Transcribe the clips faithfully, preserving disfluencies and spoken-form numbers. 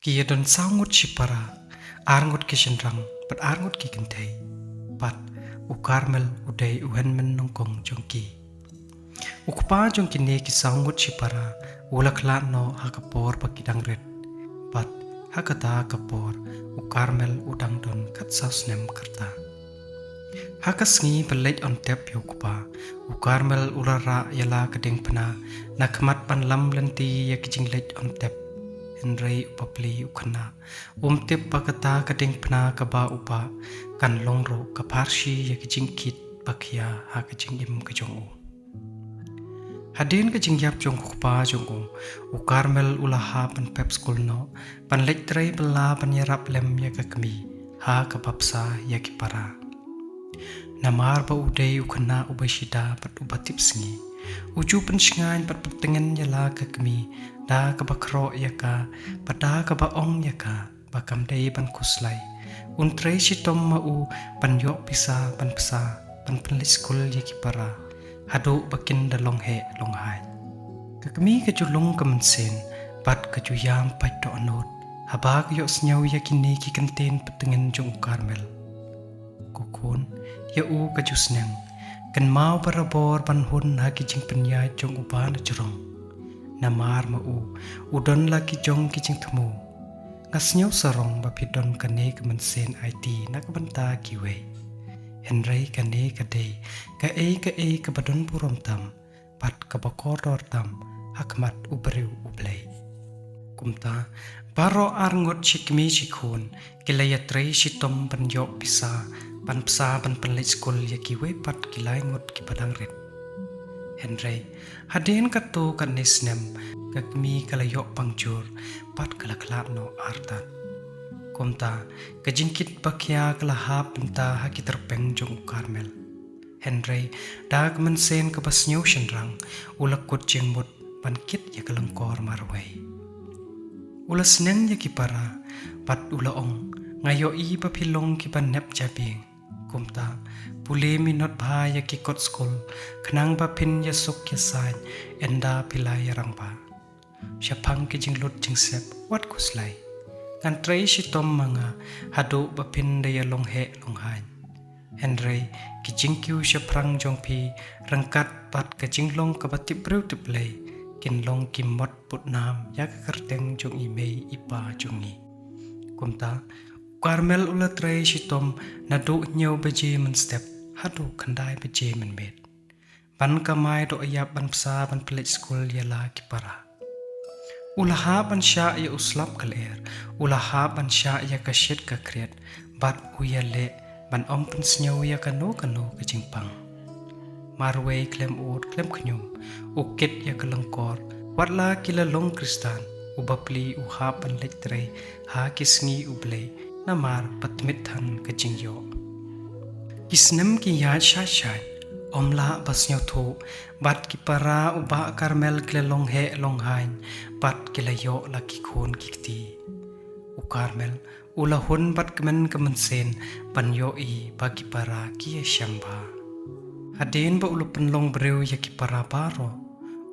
Ki ïa don saw ngut shipara, ar ngut ki shynrang bad ar ngut ki kynthei. Bad u Karmel u dei u hynmen nyngkong jong ki. U kpa jong kine ki saw ngut shipara u la khlad noh ha ka por ba ki dang rit. Bad ha kata ka por u Karmel u dang don khatsaw snem ka rta. Ha ka sngi ba leit on tep ïa u kpa, u Karmel u la rah ïa la ka diengphna na khmat ban lam lynti ïa ki jingleit on tep. Hynrei u bapli u khynnah um tip ba kata ka diengphna kaba u bah kan long ruh ka pharshi ïa ki jingkit ba khia ha ka jingim ka jong u. Hadien ka jingïap jong u kpa jong u, u Karmel u la hap ban pep skul noh, ban leit trei bylla ban ïarap lem ïa ka kmie ha kaba psa ïa ki para. Namar ba u dei u khynnah uba shida bad uba tipsngi, u ju pynshngaiñ bad pyntngen ïa la ka kmie da kaba khroh ïa ka bad da kaba ong ïa ka ba kam dei ban khuslai. Un trei shitom ma u ban ïoh pisa ban psa ban pynleit skul ïa ki para haduh ba kin da long heh long haiñ. Ka kmie ka ju lung ka mynsiem bad ka ju ïam pait dohnud haba ka ïohsngew ïa kine ki kyntien pyntngen jong u Karmel. Ko khun, ïa u ka ju sneng, kynmaw barabor ban hun ha ki jingpynïaid jong u ba na jrong. Namar ma u u don la ki jong ki jingthmu. Nga sngew sarong ba phi don kane ka mynsiem aiti na ka bynta kiwei. Hynrei kane ka dei kaei kaei kaba don burom tam bad kaba kordor tam ha khmat u briew U Blei. Kumta baroh ar ngut shi kmie shi khun ki la ïatrei shitom ban ïoh pisa ban psa ban pynleit skul ïa kiwei pat ki lai ngut kiba dang rit. Hynrei hadien katto katne snem ka kmie ka la ïoh pang jur bad ka la khlad noh artat. Kumta ka jingkit ba khia ka la hap bynta ha ki tyrpeng jong u Karmel. Hynrei da ka mynsiem kaba sngew shynrang u la kut jingmut ban kit ïa ka lyngkor marwei. U la sneng ïa ki para bad u la ong, nga ïohi ba phi long kiba nep jabieng. Kumta pule minot bha ïa ki kot skul khnang ba phin ïasuk ïasaiñ ynda phi la ïarangbah. Shaphang ki jinglut jingsep wat khuslai. Ngan trei shitom ma nga haduh ba phin da ïa long heh long haiñ. Hynrei ki jingkiew shaphrang jong phi ryngkat bad ka jinglong kaba tip briew tip Blei kin long ki mot putnam ïa ka kyrteng jong i mei i pa jong ngi. Kumta u Karmel u la trei shitom naduh hynñiew baje mynstep haduh khyndai baje mynmiet. Ban kamai doh ïap ban psa ban pynleit skul ïa la ki para. U la hap ban shah ïa u slap ka lyer, u la hap ban shah ïa ka shit ka khriat bad u ïaleh ban ym pynsngew ïa kano kano ka jingpang. Marwei khlem ud khlem khñium u kit ïa ka lyngkor. Wat la ki la long Khristan, u bapli u hap ban leit trei ha ki sngi U Blei namar ba tmitthan ka jingïoh. Ki snem ki ïaid shait shait, ym lah ba sngewthuh bad ki para u Bah Karmel ki la long heh long haiñ bad ki la ïoh la ki khun ki kti. U Karmel u la hun bad kmen ka mynsiem ban ïohi ba ki para ki ïashem bha. Hadien ba u la pynlong briew ïa ki para baroh,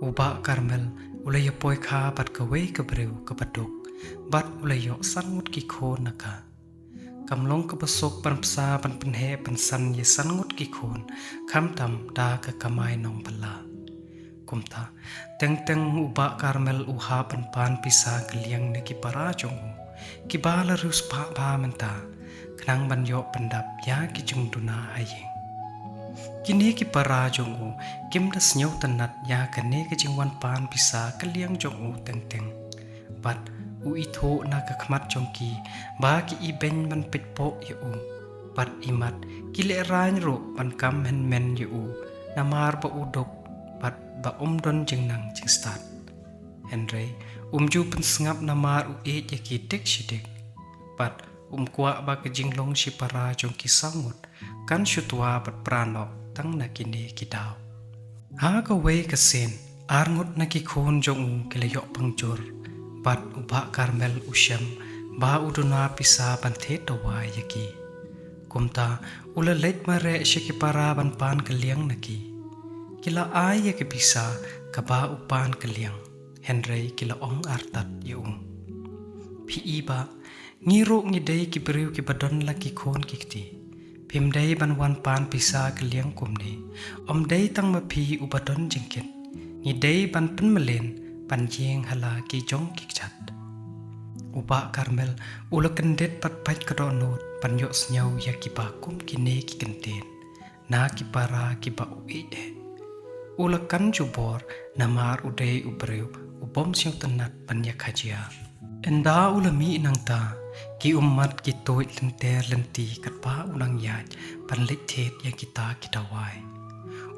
u Bah Karmel u la ïapoikha bad kawei ka briew kaba duk bad u la ïoh san ngut ki khun na ka. Kam long kaba suk ban psa ban pynheh ban san ïa san ngut ki khun khamtam da ka kamai nongbylla. Kumta teng teng u Bah Karmel u hap ban pan pisa ka liang na ki para jong u kiba la riewspah bha mynta khnang ban ïoh pyndap ïa ki jingduna ha ïing. Kine ki para jong u kim da sngewtynnat ïa kane ka jingwan pan pisa ka liang jong u teng teng. Bad u ithuh na ka khmat jong ki ba ki ibeiñ ban peit poh ïa u. Bad imat ki lehraiñ ruh ban kam hynmen ïa u namar ba u duk bad ba um don jingnang jingstad. Hynrei um ju pynsngap namar u ïeit ïa ki dik shi dik. Bad um kwah ba ka jinglong shipara jong ki saw ngut kan shu twa bad pra noh tang na kine ki daw. Ha kawei ka sien, ar ngut na ki khun jong u ki la ïoh pang jur bad u Bah Karmel u shem ba u duna pisa ban thied dawa ïa ki. Kumta u la leit mareh sha ki para ban pan ka liang na ki. Ki la ai ïa ka pisa kaba u pan ka liang, hynrei ki la ong artat ïa u. Phi i ba, ngi ruh ngi dei ki briew kiba don la ki khun ki kti. Phim dei ban wan pan pisa ka liang kumne. Ym dei tang ma phi uba don jingkit. Ngi dei ban pynmlien, ban ïeng ha la ki jong ki kjat. U Bah Carmel u la kyndit pat pait ka dohnud ban ïohsngew ïa kiba kum kine ki kyntien na ki para kiba u ïeit eh. U la kan jubor namar u dei u briew u bym sngewtynnat ban ïa ka jia. Ynda u la mih nangta, ki ummat ki tuid lynter lynti katba u nang ïaid ban leit thied ïa kita ki dawai.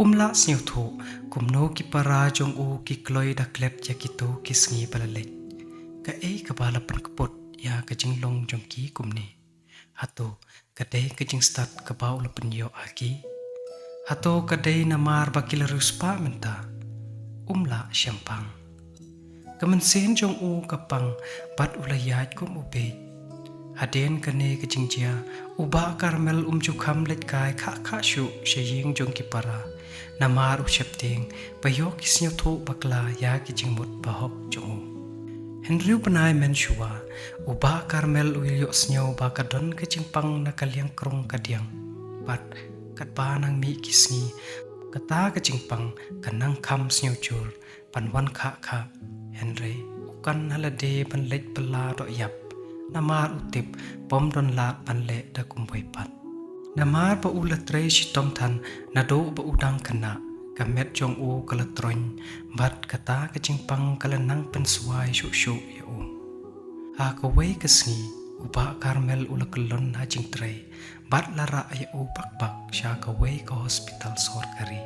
Um lah sngewthuh kumno ki para jong u ki kloi da klet ïa kito ki sngi ba la leit. Kaei kaba la pynkput ïa ka jinglong jong ki kumne? Hato ka dei ka jingstad kaba u la pynïoh ha ki? Hato ka dei namar ba ki la riewspah mynta? Um lah shempang. Ka mynsiem jong u ka pang bad u la ïaid kum u bieit. Hadien kane ka jingjia, u Bah Carmel um ju kham leit kai khah khah shuh sha ïing jong ki para. Namar u sheptieng ba ïoh ki sngewthuh bakla ïa ki jingmut bahok jong u. Hynriew bnai mynshuwa, u Bah Carmel u ïohsngew ba ka don ka jingpang na ka liang krung kadiang. Bad katba nang mih ki sngi, kata ka jingpang ka nang kham sngewjur ban wan khah khah. Hynrei u kan ha lade ban leit bylla doh ïap. Namar u tip bym don lad ban leh da kumwei pat. Namar ba u la trei shitom than naduh ba u dang khynnah, ka met jong u ka la troiñ bad kata ka jingpang ka la nang pynswai shuh shuh ïa u. Ha kawei ka sngi, u Bah Carmel u la kyllon ha jingtrei bad la rah ïa u bak bak sha kawei ka hospital sorkari.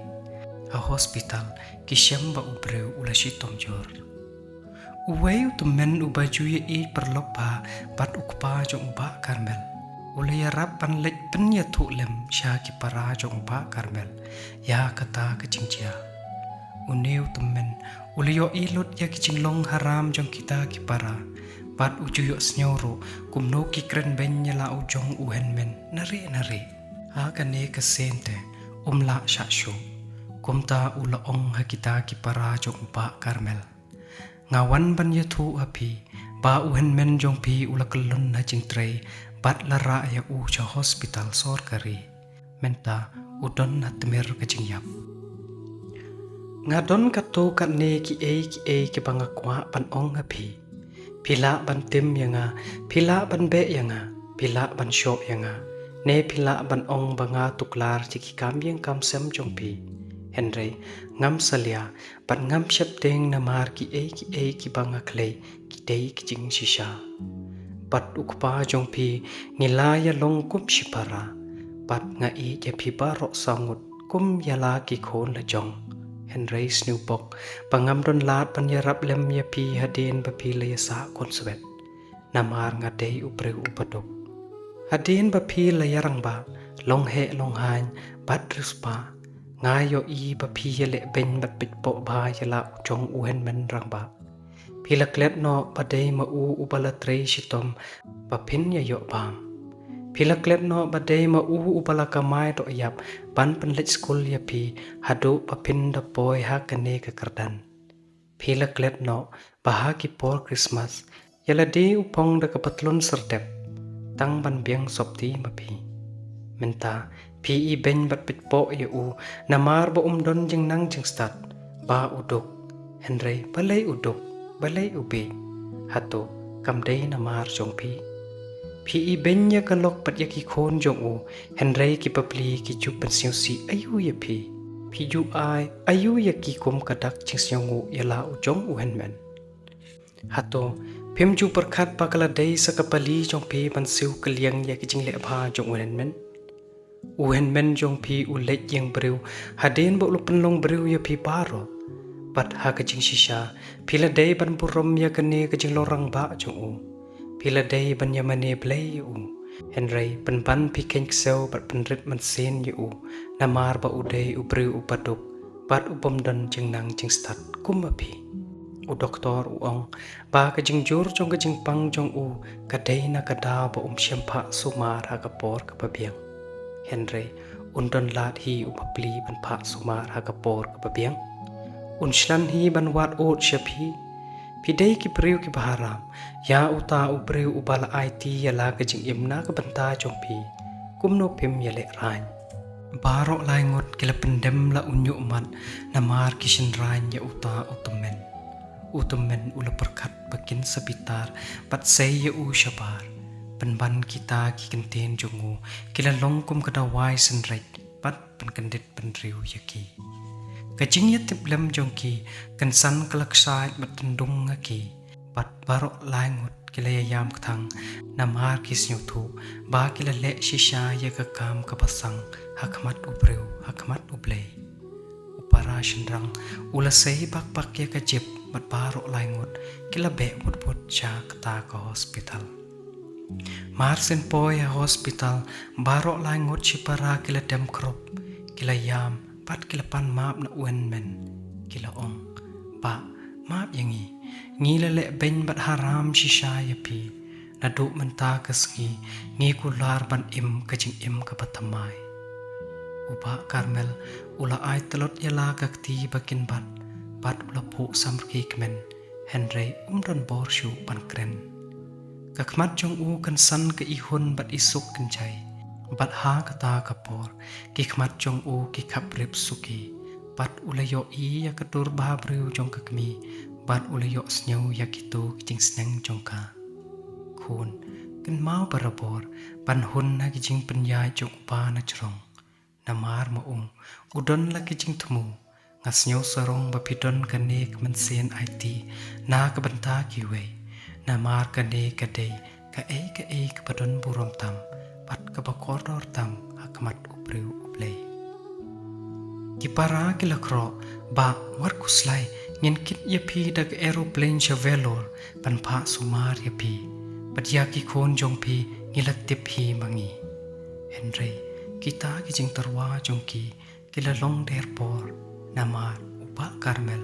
Ha hospital ki shem ba u briew u la shitom jur. Uwei u tymmen uba ju ïeit paralok bha bad u kpa jong u Bah Carmel u la ïarap ban leit pynïathuh lem sha ki para jong u Bah Carmel ïa kata ka jingjia. Une u tymmen u la ïohi lut ïa ki jinglong haram jong kita ki para bad u ju ïohsngew ruh kumno ki kren beiñ ïa la u jong u hynmen nari nari. Ha kane ka sien te um lah shah shuh. Kumta u la ong ha kita ki para jong u Bah Carmel, nga wan ban ïathuh ha phi ba u hynmen jong phi u la kyllon ha jingtrei bad la rah ïa u sha hospital sorkari. Mynta u don ha tmier ka jingïap. Nga don katto katne kiei kiei kiba nga kwah ban ong ha phi. Phi lah ban tim ïa nga, phi lah ban beh ïa nga, phi lah ban shoh ïa nga, ne phi lah ban ong ba nga tuklar sha ki kam ïing kam sem jong phi. Hynrei ngam salia bad ngam sheptieng namar kiei kiei kiba nga khlei ki dei ki jingshisha. Bad u kpa jong phi ngi la ïalong kum shipara bad nga ïeit ïa phi baroh saw ngut kum ïa la ki khun la jong. Hynrei sngewbok ba ngam don lad ban ïarap lem ïa phi hadien ba phi la ïasah khunswet. Namar nga dei u briew uba duk. Hadien ba phi la ïarangbah long heh long haiñ bad riewspah, nga ïohi ba phi ïaleh beiñ bad peit poh bha ïa la u jong u hynmen rangbah. Phi la klet noh ba dei ma u uba la trei shitom ba phin ïa ïoh bam. Phi la klet noh ba dei ma u uba la kamai doh ïap ban pynleit skul ïa phi haduh ba phin da poi ha kane ka kyrdan. Phi la klet noh ba ha ki por Krismas ïa lade u phong da ka patlun syrdep tang ban biang sopti ma phi. Mynta phi i beiñ bad peit poh ïa u namar ba um don jingnang jingstad, ba u duk. Hynrei balei u duk, balei u bieit? Hato kam dei namar jong phi? Phi i beiñ ïa ka lok bad ïa ki khun jong u, hynrei ki bapli ki ju pynsngewsih aïu ïa phi? Phi ju ai aïu ïa ki kum ka dak jingsngewnguh ïa la u jong u hynmen? Hato phim ju pyrkhat ba ka la dei sa ka pali jong phi ban siew kylliang ïa ki jingleh bha jong u hynmen? U hynmen jong phi u leit ïeng briew hadien ba u la pynlong briew ïa phi baroh. Bad ha ka jingshisha phi la dei ban burom ïa kane ka jinglong rangbah jong u. Phi la dei ban ïamane blei ïa u. Hynrei pynban phi kheiñ ksew bad pynrit mynsiem ïa u namar ba u dei u briew uba duk bad u bym don jingnang jingstad kum ma phi. U doktor u ong ba ka jingjur jong ka jingpang jong u ka dei na ka daw ba um shym phah sumar ha ka por kaba biang. Hynrei un don lad hi u bapli ban phah sumar ha ka por kaba biang? Un shlan hi ban wad ud sha phi? Ki dei ki briew kiba haram ïa uta u briew uba la aiti ïa la ka jingim na ka bynta jong phi. Kumno phim ïalehrain? Baroh lai ngut ki la pyndem la u ñiuhmat namar ki shynrain ïa uta u tymmen. U tymmen u la pyrkhat ba kin sa bitar bad sei ïa u shabar. Pynban kita ki kyntien jong u ki la long kum ka dawai synreit bad pynkyndit pynriew ïa ki. Ka jingïatiplem jong ki kynsan ka la kshaid bad tyndung ha ki. Bad baroh lai ngut ki la ïaïam kthang namar ki sngewthuh ba ki la leh shisha ïa ka kam kaba sang ha khmat u briew, ha khmat U Blei. U para shynrang u la sei bak bak ïa ka jip bad baroh lai ngut ki la beh bud bud sha kata ka hospital. Mar syn poi ha hospital, baroh lai ngut shipara ki la dem krup, ki la ïam bad ki la pan map na u hynmen. Ki la ong, "Bah, map ïa ngi. Ngi la leh beiñ bad haram shisha ïa phi. Naduh mynta ka sngi ngi kular ban im ka jingim kaba thymmai." U Bah Carmel u la ai tlot ïa la ka kti ba kin bat bad u la phuh samrkhie kmen, hynrei um don bor shuh ban kren. Ka khmat jong u kynsan ka ihun bad isuk kynjai. Bad ha kata ka por ki khmat jong u ki khap rip suki. Bad u la ïohi ïa ka dur bhabriew jong ka kmie bad u la ïohsngew ïa kito ki jingsneng jong ka. "Khun, kynmaw barabor ban hun ha ki jingpynïaid jong u Bah na jrong. Namar ma u u don la ki jingthmu. Nga sngew sarong ba phi don kane ka mynsiem aiti na ka bynta kiwei. Namar kane ka dei kaei kaei kaba don burom tam bad kaba kordor tam ha khmat u briew U Blei." Ki para ki la khroh, "Bah, wat khuslai, ngin kit ïa phi da ka aeroplane sha Vellore ban phah sumar ïa phi. Bad ïa ki khun jong phi ngi la tip hi ma ngi." Hynrei kita ki jingtyrwa jong ki ki la long der por, namar u Bah Carmel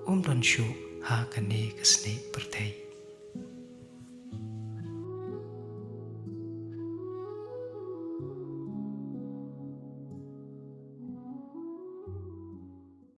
um don shuh ha kane ka snieh pyrthei.